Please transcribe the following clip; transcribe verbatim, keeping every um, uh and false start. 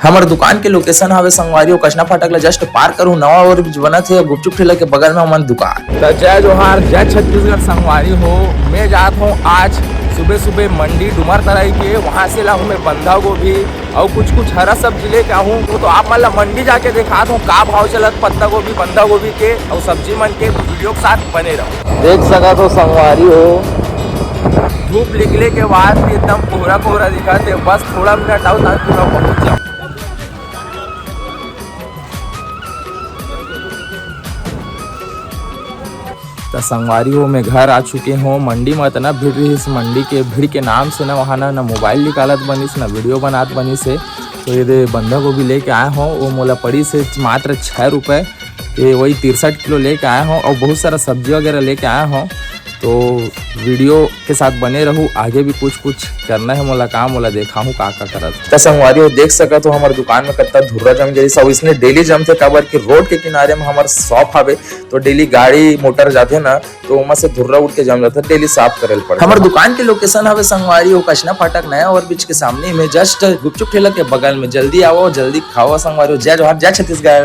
हमर दुकान के location हवे संगवारी हो कचना फाटक ला just पार करू, नवा overbridge बनत हे, गुपचुप ठेला के बगल में हमन दुकान। त जय जोहार, जय छत्तीसगढ़ संगवारी हो। मैं जात हूँ आज सुबह सुबह मंडी डुमर तराई के, वहाँ से लाहूँ मैं बंधा गोभी और कुछ कुछ हरा सब्जी लेके आहूँ। तो, तो आप मन ला मंडी जाके दिखात हूँ का भाव चलत पत्ता गोभी, बंधा गोभी के और सब्जी मन के। तो video के साथ बने रहो। देख सकत हो संगवारी हो, धूप निकले के बाद भी एकदम कोहरा कोहरा दिखत हे। बस थोड़ा मिनट आओ ताकि मैं पहुँच जाऊँ। त संगवारी हो, मैं घर आ चुके हूँ। मंडी में इतना भीड़ रहिस, मंडी के भीड़ के नाम से ना वहाँ ना, ना मोबाइल निकालत बनिस, ना video बनात बनिस हे। तो ये दे बंधा गोभी लेके आए हूँ, वो मोला पड़ी से मात्र छः रुपये। ये वही तिरसठ किलो लेके आए हूँ और बहुत सारा सब्जी वगैरह लेके आए हूँ। तो video के साथ बने रहू, आगे भी कुछ कुछ करना है मोला काम, मोला देखा हूँ का का करत। त संगवारी हो, देख सकत हो हमर दुकान में कत्ता धुर्रा जम गई। सब इसने daily जमथे, काबर कि रोड के किनारे में हमर shop हवे, तो daily गाड़ी मोटर जाथे ना, तो ओमा से धुर्रा उठ के जम जाथे, daily साफ करे ल पड़थे। हमर दुकान के location हवे संगवारी हो कचना फाटक नया overbridge के सामने में, just गुपचुप ठेला के बगल में। जल्दी आवो, जल्दी खाओ संगवारी हो। जय जोहार, जय छत्तीसगढ़।